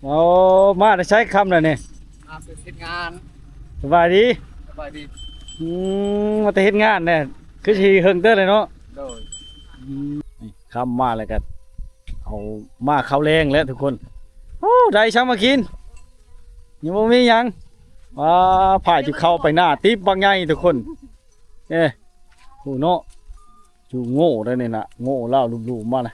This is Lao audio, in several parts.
ໂອ້ ມາແຕ່ໃສຄ່ຳແລ້ວນີ້? ມາແຕ່ເຮັດງານ. ສະບາຍດີ. ສະບາຍດີ. ອືມ ມາແຕ່ເຮັດງານແດ່ ຄືຊິເຫິງເຕີບເລີຍເນາະ. ໂດຍ. ອືມ ຄ່ຳມາແລ້ວກໍເອົາມາເຂົ້າແລງແລ້ວທຸກຄົນ. ໂອ້ ໄດ້ຊ່ຳມາກິນ ຍັງບໍ່ມີຫຍັງ. ວ້າ ພາຈຸເຂົ້າໄປໜ້າຕິບບັກໃຫຍ່ທຸກຄົນ. ເອີ ໂຫເນາະ. ຈູໂງ່ໄດ້ນີ້ນະ ໂງ່ລາວລຸມໆມານະ.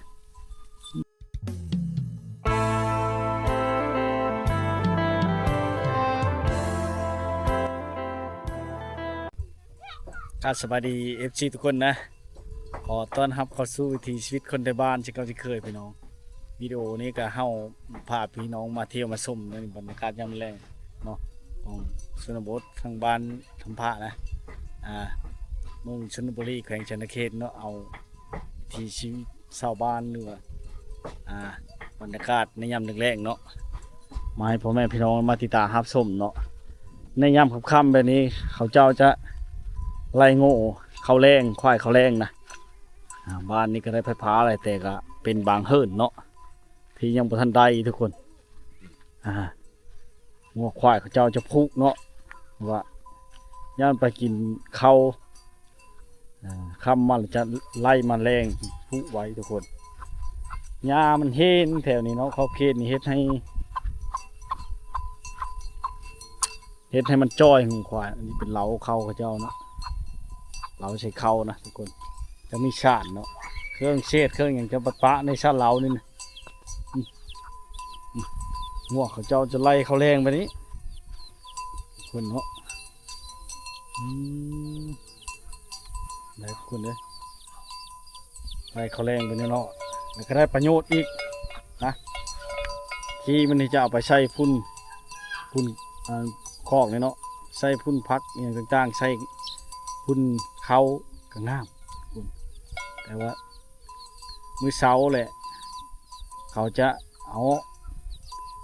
ກາບສະບາຍດີ ເອັຟຊີ ທຸກຄົນນະ ຂໍຕ້ອນຮັບເຂົ້າສູ່ວິຖີຊີວິດຄົນໄທບ້ານ ເຊັ່ນເກົ່າເຊັ່ນເຄີຍພີ່ນ້ອງ. ວິດີໂອນີ້ກະເຮົາພາພີ່ນ້ອງມາທ່ຽວມາຊົມໃນບັນຍາກາດຍາມແລງເນາະ ຂອງຊົນນະບົດທາງບ້ານທຳພະນະ ອ່າ ເມືອງຊົນນະບູລີ ແຂວງສະຫວັນນະເຂດເນາະ. ເອົາວິຖີຊີວິດຊາວບ້ານ ຫຼືວ່າ ອ່າ ບັນຍາກາດໃນຍາມແລງໆເນາະ ມາໃຫ້ພໍ່ແມ່ພີ່ນ້ອງມາຕິດຕາມຮັບຊົມເນາະ. ໃນຍາມຄ່ຳໆແບບນີ້ ເຂົາເຈົ້າຈະໄລ່ໂງ່ເຂົ້າແລງ ຄວາຍເຂົ້າແລງນະ. ອ່າ ບ້ານນີ້ກໍໄດ້ໄຟຟ້າແລ້ວ ແຕ່ກໍເປັນບາງເຮືອນເນາະ ທີ່ຍັງບໍ່ທັນໄດ້ທຸກຄົນ. ອ່າ ງົວຄວາຍເຂົາເຈົ້າຈະຜຸເນາະ ວ່າຢ້ານໄປກິນເຂົ້າ. ອ່າ ຄ່ຳມາແລ້ວຈະໄລ່ມາແລງຜຸໄວ້ທຸກຄົນ. ຫຍ້າມັນເຫັນແຖວນີ້ເນາະ ຂອບເຂດນີ້ເຮັດໃຫ້ ເຮັດໃຫ້ມັນຈ່ອຍຂອງຄວາຍ. ອັນນີ້ເປັນເລົ້າເຂົ້າເຂົາເຈົ້າເນາະ ເລົ້າໃສ່ເຂົ້ານະທຸກຄົນ. ຈະມີສານເນາະ ເຄື່ອງເສດເຄື່ອງຫຍັງຈະປະປະໃນສານເລົ້ານີ້ນະ. ອືມ ອືມ ງົວເຂົາເຈົ້າຈະໄລ່ເຂົ້າແລງແບບນີ້ ຄົນເນາະ. ອືມ ໄດ້ຄົນເດ້ ໄລ່ເຂົ້າແລງແບບນີ້ເນາະ ແລ້ວກໍໄດ້ປະໂຫຍດອີກນະ. ຂີ້ມັນນີ້ຈະເອົາໄປໃສ່ຝຸ່ນ ຝຸ່ນ ອ່າ ຄອກນີ້ເນາະ ໃສ່ຝຸ່ນຜັກອີ່ຫຍັງຕ່າງໆ ໃສ່ຝຸ່ນເຂົ້າກໍງາມ. ແຕ່ວ່າ ມື້ເຊົ້າແຫຼະ ເຂົາຈະເອົາ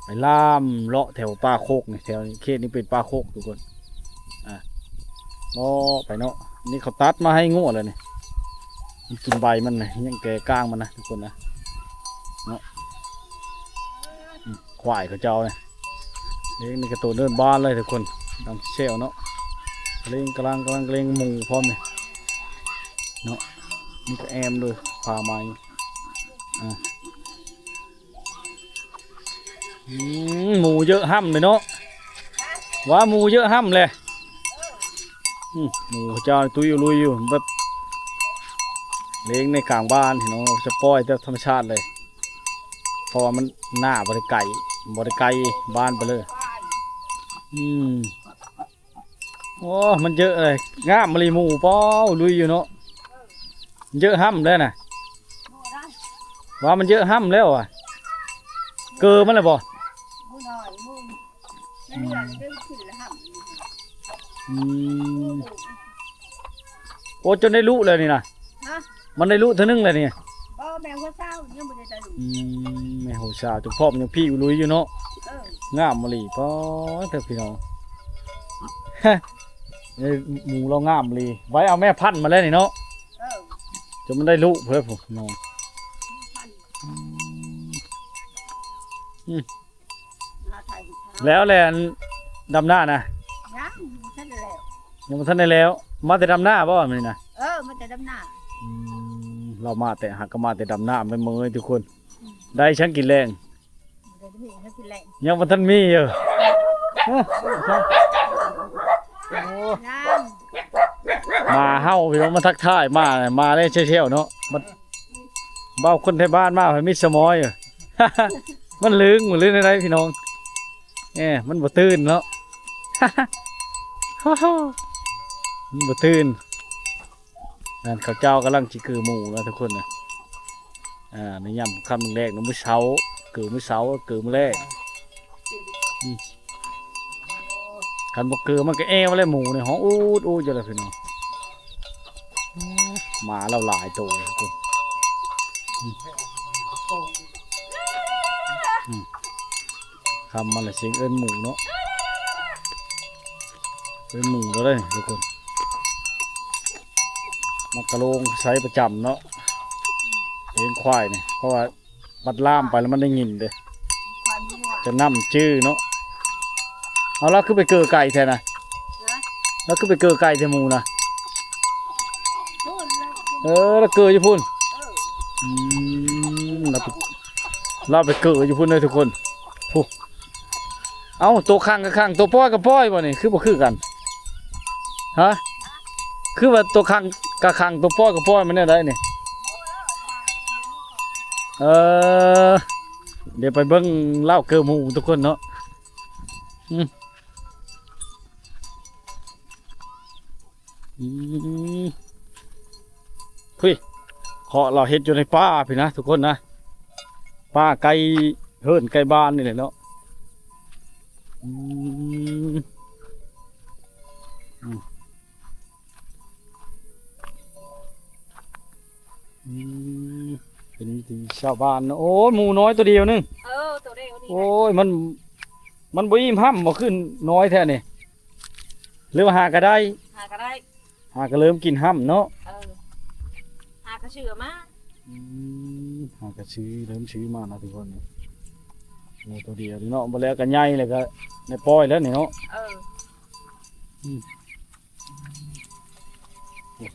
ໄປລ່າມເລາະແຖວປ່າໂຄກນີ້ ແຖວນີ້ ເຂດນີ້ເປັນປ່າໂຄກທຸກຄົນ. ອ່າ ເລາະໄປເນາະ ນີ້ເຂົາຕັດມາໃຫ້ງົວແລ້ວນີ້ ມັນກິນໃບມັນນະ ຍັງແກ່ກ້າງມັນນະທຸກຄົນນະ ເນາະ. ອືມ ຄວາຍເຂົາເຈົ້ານີ້ ເລີງນີ້ກໍໂຕເດີນບ້ານເລີຍທຸກຄົນ ດຳແຊວເນາະ. ເລີງກຳລັງ ກຳລັງເລັງໝູພ້ອມນີ້ເນາະ ນີ້ກໍແອ້ມໂດຍຜ້າໄມ້. ອ່າ ອືມ ໝູເຍີະຫ້ຳເລີຍເນາະ ວ່າໝູເຍີະຫ້ຳແຫຼະ. ອືມ ໝູເຂົາເຈົ້າຕຸ້ຍລຸຍຢູ່ ແບບເລັງໃນກາງບ້ານເນາະ ຈະປ່ອຍແບບທຳມະຊາດເລີຍ ເພາະວ່າມັນໜ້າບໍ່ໄດ້ໄກ ບໍ່ໄດ້ໄກບ້ານໄປເລີຍ. ອືມ ໂອ້ ມັນເຍີະເລີຍ ງາມອີ່ຫຼີໝູ ປ້ອ ລຸຍຢູ່ເນາະ. ເຍີະຫ້ຳແລ້ວນະ ວ່າມັນເຍີະຫ້ຳແລ້ວອະ ເກີມັນແລ້ວບໍ່? ອືມ ໂອ້ ຈົນໄດ້ລຸແລ້ວນີ້ນະ. ຮະ? ມັນໄດ້ລຸເທື່ອໜຶ່ງແລ້ວນີ້. ບໍ່ ແມ່ຫົວຊາວຍັງບໍ່ໄດ້ໄດ້ລຸ. ອືມ ແມ່ຫົວຊາວ ເຈົ້າພ້ອມຍັງພີ້ລຸຍຢູ່ເນາະ. ເອີ ງາມອີ່ຫຼີ ປ້າດເດີພີ່ນ້ອງ. ເອີ ໝູລາວງາມອີ່ຫຼີ ໄວ້ເອົາແມ່ພັນມາແລ້ວນີ້ເນາະ. ເອີ ຈົນມັນໄດ້ລຸເພິ່ນພຸ້ນເນາະ. ອືມ ແລ້ວແຫຼະ ອັນດຳນານະ? ຍັງ ບໍ່ທັນໄດ້ແລ້ວ ຍັງບໍ່ທັນໄດ້ແລ້ວ. ມາແຕ່ດຳນາບໍ່ມື້ນີ້ນະ? ເອີ ມາແຕ່ດຳນາ. ອືມ ລາວມາແຕ່ ຫາກກໍມາແຕ່ດຳນາແມ່ນເມີຍທຸກຄົນ. ອືມ ໄດ້ຫຍັງກິນແລງ? ບໍ່ໄດ້ມີຫຍັງກິນແລງ ຍັງບໍ່ທັນມີຢູ່. ໂອ້ ຍັງ ໝາເຫົ່າ ພີ່ນ້ອງ ມາທັກທາຍ ມາ ມາໄດ້ແຊວໆເນາະ. ບັດ ເວົ້າຄົນໄທບ້ານມາ ໃຜມີສະໝໍຢູ່. ມັນລຶງ ມັນລຶງແນວໃດພີ່ນ້ອງ? ເອີ ມັນບໍ່ຕື່ນເນາະ ມັນບໍ່ຕື່ນ. ນັ້ນເຂົາເຈົ້າກຳລັງຊິເກີໝູນະທຸກຄົນນະ. ອ່າ ໃນຍາມຄ່ຳແລງໆ ມື້ເຊົ້າ ເກີມື້ເຊົ້າ ເກີມື້ແລງ. ອືມ ຄັນບໍ່ເກີມັນກໍແອວແລ້ວ ໝູນີ້ຮ້ອງອູດໆຢູ່ແລ້ວພີ່ນ້ອງ. ໝາລາວຫຼາຍໂຕເລີຍທຸກຄົນ. ອືມ ອືມ ຄ່ຳມາແລ້ວ ສຽງເອີ້ນໝູເນາະ ເອີ້ນໝູແລ້ວເດ້ທຸກຄົນ. ໝາກກະໂລງໃຊ້ປະຈຳເນາະ ເພງຄວາຍນີ້ ເພາະວ່າບັດລ່າມໄປແລ້ວມັນໄດ້ຍິນເດ້. ຄວາຍມັນງົວ ນ້ຳຈື່ເນາະ. ເອົາ ລາວຄືໄປເກີໄກແທ້ນະ? ຮະ? ລາວຄືໄປເກີໄກແທ້ໝູນະ? ພຸ້ນລະ ເອີ ລາວເກີຢູ່ພຸ້ນ. ເອີ ອືມ ລາວໄປ ລາວໄປເກີຢູ່ພຸ້ນເດີທຸກຄົນ. ພຸ້ນ ເອົ້າ ໂຕຂັງກໍຂັງ ໂຕປ່ອຍກໍປ່ອຍບໍ່ນີ້? ຄືບໍ່ຄືກັນ? ຮະ? ຄືວ່າໂຕຂັງກໍຂັງ ໂຕປ່ອຍກໍປ່ອຍ ມັນແນວໃດນີ້? ເອີ ດຽວໄປເບິ່ງລາວເກີໝູທຸກຄົນເນາະ. ອືມ ອືມ ເຮີ້ຍ ເຄາະລາວເຮັດຢູ່ໃນປ່າພີ້ນະທຸກຄົນນະ ປ່າໃກ້ເຮືອນໃກ້ບ້ານນີ້ແຫຼະເນາະ. ອືມ ອືມ ອືມ ເປັນວິຖີຊາວບ້ານເນາະ. ໂອ້ຍ ໝູນ້ອຍໂຕດຽວໜຶ່ງ. ເອີ ໂຕດຽວນີ້ ໂອ້ຍ ມັນ ມັນບໍ່ອີ່ມຫຳບໍ່ ຄືນ້ອຍແທ້ນີ້? ຫຼືວ່າຫາກະໄດ້? ຫາກະໄດ້ ຫາກະເລີ່ມກິນຫຳເນາະ. ເອີ ຫາກະຊື້ມາ. ອືມ ຫາກະຊື້ ເລີ່ມຊື້ມານະທຸກຄົນ. ໂອ້ ໂຕດຽວນີ້ເນາະ ບໍ່ແລ້ວກະໃຫຍ່ແລ້ວກະໄດ້ປ່ອຍແລ້ວນີ້ເນາະ. ເອີ ອືມ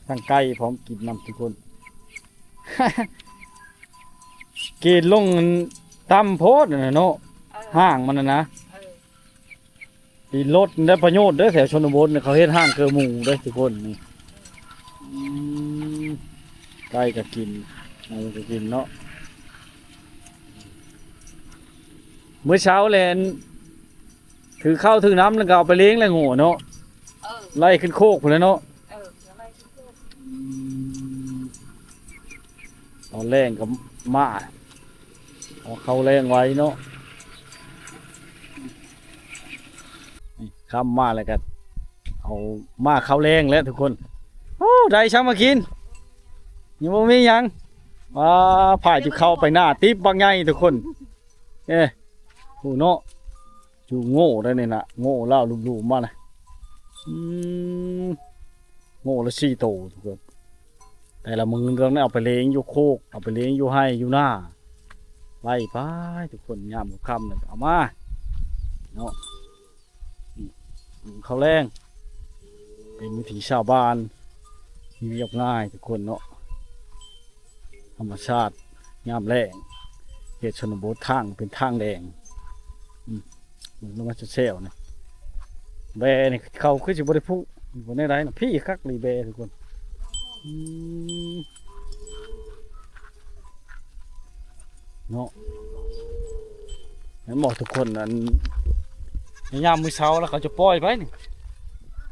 ທັງໄກ່ພ້ອມກິນນຳທຸກຄົນ. ເກນລົງມັນຕ່ຳໂພດຫັ້ນນະເນາະ. ເອີ ຮ່າງມັນນະນະ. ເອີ ຕີລົດໄດ້ປະໂຫຍດເດີ ແຖວຊົນນະບົດນີ້ເຂົາເຮັດຮ່າງເກີໝູເດີທຸກຄົນນີ້. ອືມ ໄກ່ກໍກິນ ໝູກໍກິນເນາະ. ມື້ເຊົ້າແລະ ຖືເຂົ້າຖືນ້ຳແລ້ວກໍເອົາໄປລ້ຽງແລ້ວໂງ່ເນາະ. ເອີ ໄລ່ຂຶ້ນໂຄກພຸ້ນແຫຼະເນາະ. ເອີ ໄລ່ຂຶ້ນໂຄກ. ອືມ ຕອນແລງກໍມາ ເອົາເຂົ້າແລງໄວ້ເນາະ. ນີ້ ຄ່ຳມາແລ້ວກໍເອົາມາເຂົ້າແລງແລ້ວທຸກຄົນ. ໂອ້ ໄດ້ຊ້ຳມາກິນ ຍັງບໍ່ມີຫຍັງ. ວ້າ ພາຈຸເຂົ້າໄປໜ້າຕິບບັກໃຫຍ່ທຸກຄົນ. ເອີ ໂຫເນາະ ຢູ່ໂງ່ໄດ້ນີ້ນະ ໂງ່ລາວລຸມໆມານະ. ອືມ ໂງ່ລະສີ່ໂຕທຸກຄົນ. ແຕ່ລະມື້ເລື່ອງນີ້ເອົາໄປລ້ຽງຢູ່ໂຄກ ເອົາໄປລ້ຽງຢູ່ໄຮ່ຢູ່ນາ ໄລ່ໄປທຸກຄົນ. ຍາມຄ່ຳໆນີ້ເອົາມາເນາະ. ອືມ ກິນເຂົ້າແລງ ເປັນວິຖີຊາວບ້ານ ຢູ່ລຽບງ່າຍທຸກຄົນເນາະ. ທຳມະຊາດຍາມແລ້ງ ເຂດຊົນນະບົດ ທາງເປັນທາງແດງ. ອືມ ເບິ່ງລົງມາແຊວໆນີ້ ແບນີ້ເຂົາຄືຊິບໍ່ໄດ້ຜູກ ບໍ່ແນວໃດນະ ພີ້ຄັກລີແບທຸກຄົນ. ອືມ ເນາະ ແມ່ນບໍ່ທຸກຄົນ? ອັນ ໃນຍາມມື້ເຊົ້າແລ້ວເຂົາຈະປ່ອຍໄປນີ້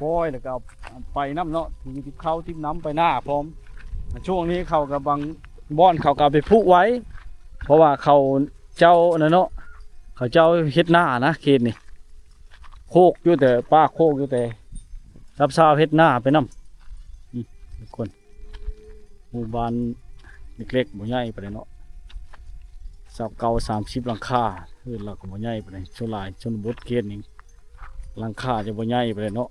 ປ່ອຍແລ້ວກໍເອົາໄປນຳເນາະ ທີ່ ທີ່ເຂົ້າທີ່ນຳໄປນາພ້ອມ. ຊ່ວງນີ້ເຂົາກໍບາງບ່ອນເຂົາກໍເອົາໄປຜູກໄວ້ ເພາະວ່າເຂົາເຈົ້ານັ້ນເນາະ ເຂົາເຈົ້າເຮັດນານະເຂດນີ້ ໂຄກຢູ່ແຕ່ ປ່າໂຄກຢູ່ແຕ່ ຊາວເຮັດນາໄປນຳ. ອືມ ທຸກຄົນ ໝູ່ບ້ານເລັກໆ ບໍ່ໃຫຍ່ປານໃດເນາະ ຊາວເກົ້າ ສາມສິບຫຼັງຄາ ເຮືອນລາວກໍບໍ່ໃຫຍ່ປານໃດ. ສ່ວນຫຼາຍຊົນນະບົດເຂດນີ້ ຫຼັງຄາຈະບໍ່ໃຫຍ່ປານໃດເນາະ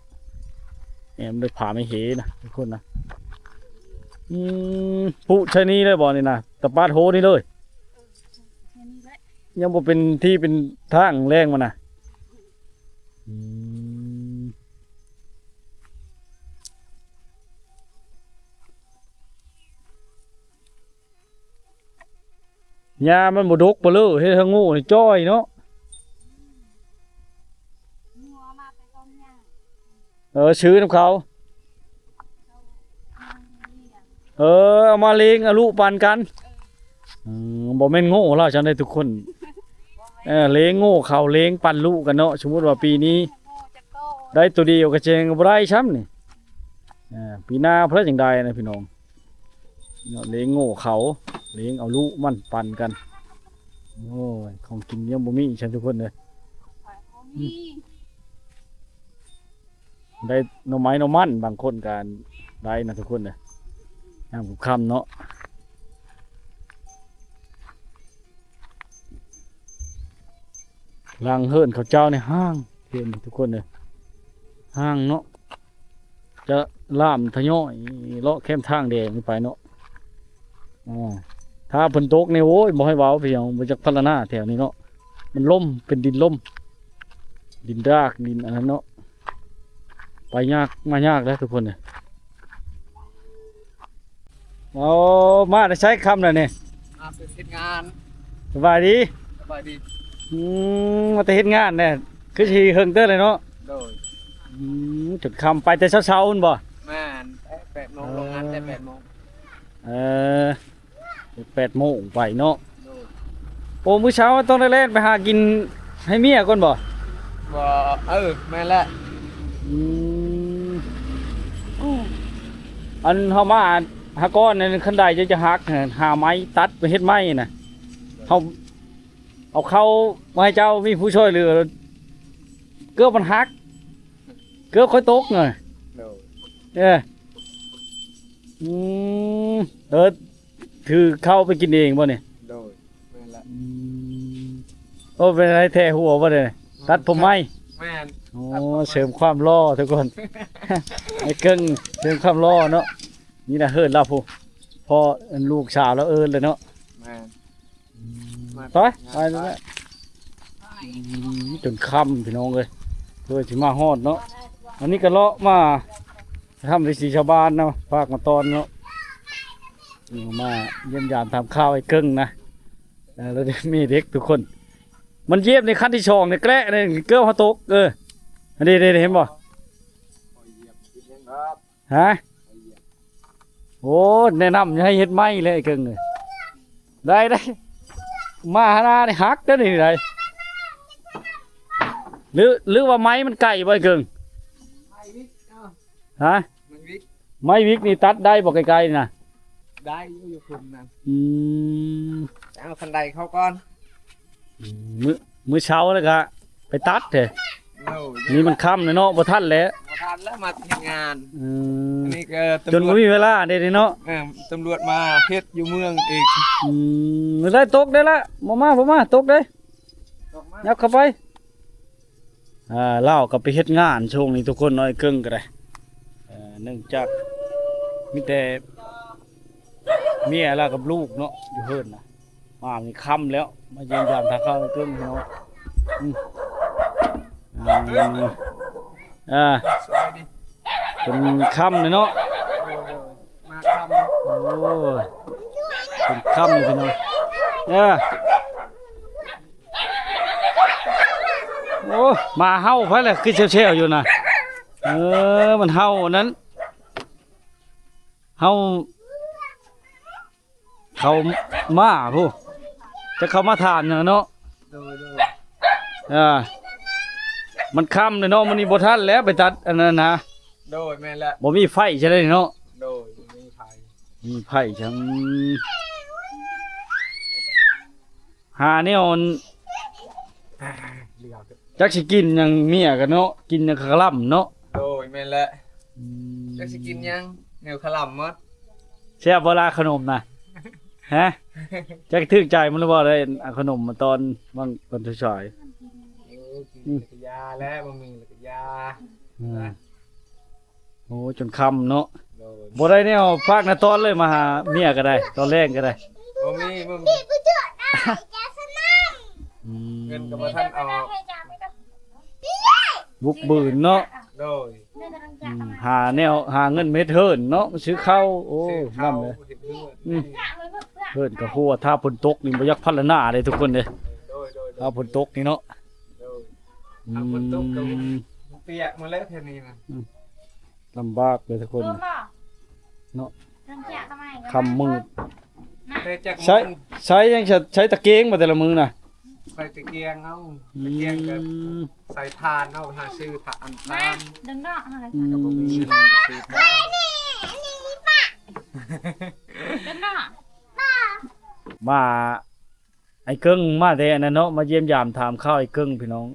ແອມດ້ວຍຜ້າໄມ້ເຫນະທຸກຄົນນະ. ອືມ ປຸໃສ່ນີ້ເລີຍບໍ່ນີ້ນະ ຕະປາດໂຮນີ້ເລີຍ? ເອີ ນີ້ແຫຼະ ຍັງບໍ່ເປັນທີ່ເປັນທາງແລງມັນນະ. ອືມ ຫຍ້າມັນບໍ່ດົກບໍ່ເລີ ເຮັດໃຫ້ໂງ່ນີ້ຈ່ອຍເນາະ. ເອີ ຊື້ນຳເຂົາ ເອີ ເອົາມາລ້ຽງ ເອົາລູກປັນກັນ. ອືມ ບໍ່ແມ່ນໂງ່ລາວຊັ້ນເດ້ທຸກຄົນ ເອີ ລ້ຽງໂງ່ເຂົາ ລ້ຽງປັນລູກກັນເນາະ. ສົມມຸດວ່າປີນີ້ໄດ້ໂຕດຽວກໍແຈງບໍ່ໄດ້ຊ້ຳນີ້ ເອີ ປີໜ້າພຸ້ນລະຈັ່ງໄດ້ນະພີ່ນ້ອງເນາະ. ລ້ຽງໂງ່ເຂົາ ລ້ຽງເອົາລູກມັນປັນກັນ. ໂອ້ຍ ຂອງກິນຍັງບໍ່ມີຊັ້ນທຸກຄົນເດີ ບໍ່ມີ. ໄດ້ໜໍ່ໄມ້ໜໍ່ມັນ ບາງຄົນກໍໄດ້ນະທຸກຄົນເດີ ຍາມຄ່ຳເນາະ. ຫຼັງເຮືອນເຂົາເຈົ້ານີ້ຫ່າງ ເຫັນທຸກຄົນເດີ ຫ່າງເນາະ. ຈະລາມທະຍອຍເລາະແຄມທາງແດງນີ້ໄປເນາະ. ອາ ຖ້າຝົນຕົກນີ້ ໂອ້ຍ ບໍ່ໃຫ້ເວົ້າ ພີ່ນ້ອງ ບໍ່ຈັກພັນລະນາແຖວນີ້ເນາະ. ມັນລົ້ມ ເປັນດິນລົ້ມ ດິນດາກ ດິນອັນນັ້ນເນາະ ໄປຍາກມາຍາກແລ້ວທຸກຄົນເອີຍ. ເອົາ ມາແຕ່ໃສຄ່ຳແລ້ວນີ້? ມາແຕ່ເຮັດງານ. ສະບາຍດີ. ສະບາຍດີ. ອືມ ມາແຕ່ເຮັດງານແດ່ ຄືຊິເຫິງເຕີບເລີຍເນາະ? ໂດຍ. ອືມ ຈົນຄ່ຳ ໄປແຕ່ເຊົ້າໆພຸ້ນບໍ່? ແມ່ນ ແປດໂມງ ເອີ ລົງງານແຕ່ແປດໂມງ. ເອີ ແປດໂມງໄປເນາະ. ໂດຍ. ໂອ້ ມື້ເຊົ້າຕ້ອງໄດ້ແລ່ນໄປຫາກິນໃຫ້ເມຍກ່ອນບໍ່? ບໍ່ ເອີ ແມ່ນແຫຼະ. ອືມ ອັນເຮົາມາຫາກ່ອນນັ້ນ ຄັນໄດຈະຫັກ ຫາໄມ້ຕັດໄປເຮັດໄມ້ນະ ເຮົາເອົາເຂົ້າມາໃຫ້ເຈົ້າ ມີຜູ້ຊ່ວຍເຫຼືອ ເກືອບມັນຫັກ ເກືອບຂ້ອຍຕົກນະ. ໂດຍ. ເອີ ອືມ ເອີ ຖືເຂົ້າໄປກິນເອງບໍ່ນີ້? ໂດຍ ແມ່ນລະ. ອືມ ໂອ້ ເປັນໄດ ແທ້ຫົວບໍ່ນີ້? ຕັດຜົມໃໝ່? ແມ່ນ. ໂອ້ ຕັດຜົມໃໝ່ ເສີມຄວາມຫຼໍ່ທຸກຄົນ ໄອ້ເກິ່ງເສີມຄວາມຫຼໍ່ເນາະ. ນີ້ນະເຮີດລາວຜູ້ ພໍ່ ອັນລູກສາວລາວເອີ້ນແລ້ວເນາະ. ແມ່ນ. ອືມ ໄປ ໄປແລ້ວ. ອືມ ຈົນຄ່ຳພີ່ນ້ອງເອີຍ ເພື່ອຊິມາຮອດເນາະ. ອັນນີ້ກໍເລາະມາທຳວິຖີຊາວບ້ານເນາະ ພາກມາຕອນເນາະ ມາຢ້ຽມຢາມຖາມຂ່າວໄອ້ເກິ່ງນະ. ເອີ ແລ້ວມີເດັກທຸກຄົນ ມັນຢຽບໃນຂັ້ນທີສອງນີ້ແກະນີ້ ເກືອບເຮົາຕົກ. ເອີ ອັນນີ້ ນີ້ ນີ້ ເຫັນບໍ່? ຮະ? ໂອ້ ແນະນຳໃຫ້ເຮັດໄມ້ແຫຼະໄອ້ເກິ່ງເອີຍ. ໄດ້ ໄດ້ ມາຫາໜ້ານີ້ຫັກເດີ້ນີ້ໄດ. ຫຼື ຫຼືວ່າໄມ້ມັນໄກບໍ່ໄອ້ເກິ່ງ? ໄມ້ວິກ ເອົ້າ ຮະ? ໄມ້ວິກ ໄມ້ວິກນີ້ຕັດໄດ້ບໍ່ໄກໆນະ? ໄດ້ຢູ່ ຢູ່ພຸ້ນນະ. ອືມ ເອົາຄັນໄດເຂົ້າກ່ອນ. ອືມ ມື້ ມື້ເຊົ້າແລ້ວກະໄປຕັດເດ້. ໂອ້ຍ ນີ້ມັນຄ່ຳແລ້ວເນາະ ບໍ່ທັນແລ້ວ ບໍ່ທັນແລ້ວ ມາເຮັດງານ. ອືມ ອັນນີ້ກໍ ຈົນບໍ່ມີເວລາເດ້ເນາະ. ເອີ ຕຳຫຼວດມາເຮັດຢູ່ເມືອງອີກ. ອືມ ໄດ້ຕົກໄດ້ລະ ບໍ່ມາ ບໍ່ມາ ຕົກເດ້. ຕົກມາ ຍັບເຂົ້າໄປ. ອ່າ ລາວກໍໄປເຮັດງານຊ່ວງນີ້ທຸກຄົນເນາະ ໄອ້ເກິ່ງກໍໄດ້. ເອີ ເນື່ອງຈາກມີແຕ່ເມຍລາວກັບລູກເນາະ ຢູ່ເຮືອນນະ. ມານີ້ຄ່ຳແລ້ວ ມາຢ້ຽມຢາມທາງເຂົ້າເຄິ່ງເນາະ. ອືມ ອືມ ອ່າ ສະບາຍດີ. ເປັນຄ່ຳເລີຍເນາະ ມາຄ່ຳ. ໂອ້ຍ ເປັນຄ່ຳເລີຍພີ່ນ້ອງ. ເອີ ໂອ້ ໝາເຫົ່າໃຜລະ ຄືແຊວໆຢູ່ນະ? ເອີ ມັນເຫົ່າອັນນັ້ນ ເຫົ່າ ເຂົາມາພຸ້ນ ຈັກເຂົາມາທານຫຍັງເນາະ. ໂດຍ ໂດຍ. ອ່າ ມັນຄ່ຳແລ້ວເນາະ ມື້ນີ້ບໍ່ທັນແລ້ວໄປຕັດອັນນັ້ນນະ. ໂດຍ ແມ່ນແຫຼະ ບໍ່ມີໄຟຊະເດເນາະ. ໂດຍ ບໍ່ມີໄຟ ມີໄຟຈັ່ງ ຫາແນວອັນ ຈັກຊິກິນຫຍັງ ເມຍກໍເນາະ ກິນຫຍັງກະລ່ຳເນາະ. ໂດຍ ແມ່ນແຫຼະ. ອືມ ຈັກຊິກິນຫຍັງ ແນວກະລ່ຳໝົດ. ແຊບບໍ່ລະຂະໜົມນະ? ຮະ ຈັກຖືກໃຈມັນຫຼືບໍ່ ໄດ້ເອົາຂະໜົມມາຕອນຫວ່າງຕອນສາຍໆ. ໂອ້ ກິນ ອືມ ແລ້ວກະຢາແຫຼະ ບໍ່ມີແລ້ວກະຢາ. ອືມ ໂອ້ ຈົນຄ່ຳເນາະ. ໂດຍ ບໍ່ໄດ້ແນວພາກນະຕອນເລີຍ ມາຫາເມຍກໍໄດ້ ຕອນແລງກໍໄດ້. ບໍ່ມີ ບໍ່ມີ. ອືມ ເງິນກໍບໍ່ທັນອອກ ບຸກບືນເນາະ. ໂດຍ. ອືມ ຫາແນວ ຫາເງິນມາເຮັດເຮືອນເນາະ ມາຊື້ເຂົ້າ. ໂອ້ ຊື້ເຂົ້າ ນຳເລີຍ. ອືມ ເຮືອນກໍຮົ້ວ ຖ້າຝົນຕົກນີ້ບໍ່ຢາກພັນລະນາເດ້ທຸກຄົນເດ້. ໂດຍ ໂດຍ ໂດຍ. ຖ້າຝົນຕົກນີ້ເນາະ. ໂດຍ. ອືມ ຖ້າຝົນຕົກກໍປຽກໝົດແລ້ວແຖວນີ້ນະ. ອືມ ລຳບາກເລີຍທຸກຄົນເນາະ ຄ່ຳມືດ. ໃຊ້ ໃຊ້ຫຍັງ ໃຊ້ຕະກຽງບໍ່ແຕ່ລະມື້ນະ? ໃຊ້ຕະກຽງເອົາ ອືມ ຕະກຽງກໍໃສ່ຖ່ານເອົາ ຫາຊື້ຖ່ານ ຖ່ານ ດຶງເນາະ ອືມ ກໍບໍ່ມີເງິນຊື້ຖ່ານ. ດຶງເນາະ ມາ ໄອ້ເກິ່ງມາແຕ່ອັນນັ້ນເນາະ ມາຢ້ຽມຢາມຖາມຂ່າວໄອ້ເກິ່ງພີ່ນ້ອງ.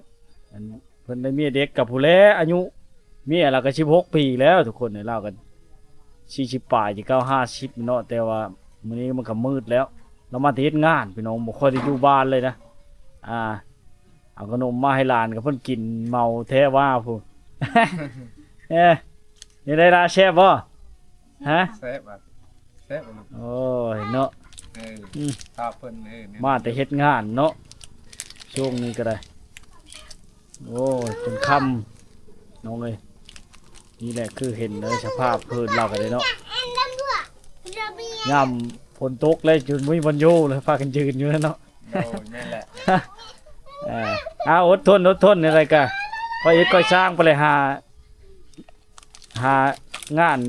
ອັນເພິ່ນໄດ້ເມຍເດັກກັບຜູ້ແລ ອາຍຸເມຍລາວກໍສິບຫົກປີແລ້ວທຸກຄົນ. ລາວກໍສີ່ສິບປາຍ ຈະເຂົ້າຫ້າສິບເນາະ ແຕ່ວ່າມື້ນີ້ມັນກໍມືດແລ້ວ. ລາວມາແຕ່ເຮັດງານພີ່ນ້ອງ ບໍ່ຄ່ອຍໄດ້ຢູ່ບ້ານເລີຍນະ. ອ່າ ເອົາຂະໜົມມາໃຫ້ຫຼານກັບເພິ່ນກິນ ເມົາແທ້ວ່າພຸ້ນ. ເອີ ແນວໃດລະ ແຊບບໍ່? ຮະ ແຊບ. ແຊບເນາະ. ໂອ້ຍເນາະ ເອີ ອືມ ຖ້າເພິ່ນ ເອີ ມາແຕ່ເຮັດງານເນາະ. ຊ່ວງນີ້ກໍໄດ້ ໂອ້ຍ ຈົນຄ່ຳ ນ້ອງເອີຍ. ນີ້ແຫຼະຄືເຫັນເລີຍສະພາບພື້ນລາວກໍໄດ້ເນາະ ຍາມຝົນຕົກແລ້ວຈົນບໍ່ມີບ່ອນຢູ່ ແລ້ວພາກັນຢືນຢູ່ນັ້ນເນາະ. ໂດຍ ແມ່ນແຫຼະ. ເອີ ອ່າ ອົດທົນ ອົດທົນ ແນວໃດກະຄ່ອຍເຮັດຄ່ອຍສ້າງໄປແຫຼະ ຫາ ຫາງານ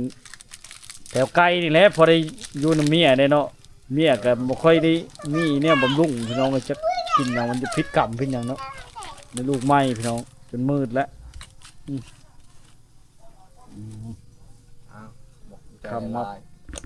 ແຖວໄກນີ້ແຫຼະ ພໍໄດ້ຢູ່ນຳເມຍໄດ້ເນາະ. ເມຍກໍບໍ່ຄ່ອຍໄດ້ມີແນວບຳລຸງ ພີ່ນ້ອງເອີຍ ຈັກກິນຫຍັງ ມັນຈະຜິດກຳຜິດຫຍັງເນາະ. ໄດ້ລູກໃໝ່ ພີ່ນ້ອງ ຈົນມືດແລ້ວ. ອືມ ອ້າວ ຂອບໃຈ ຄ່ຳເນາະ ຫຼາຍ.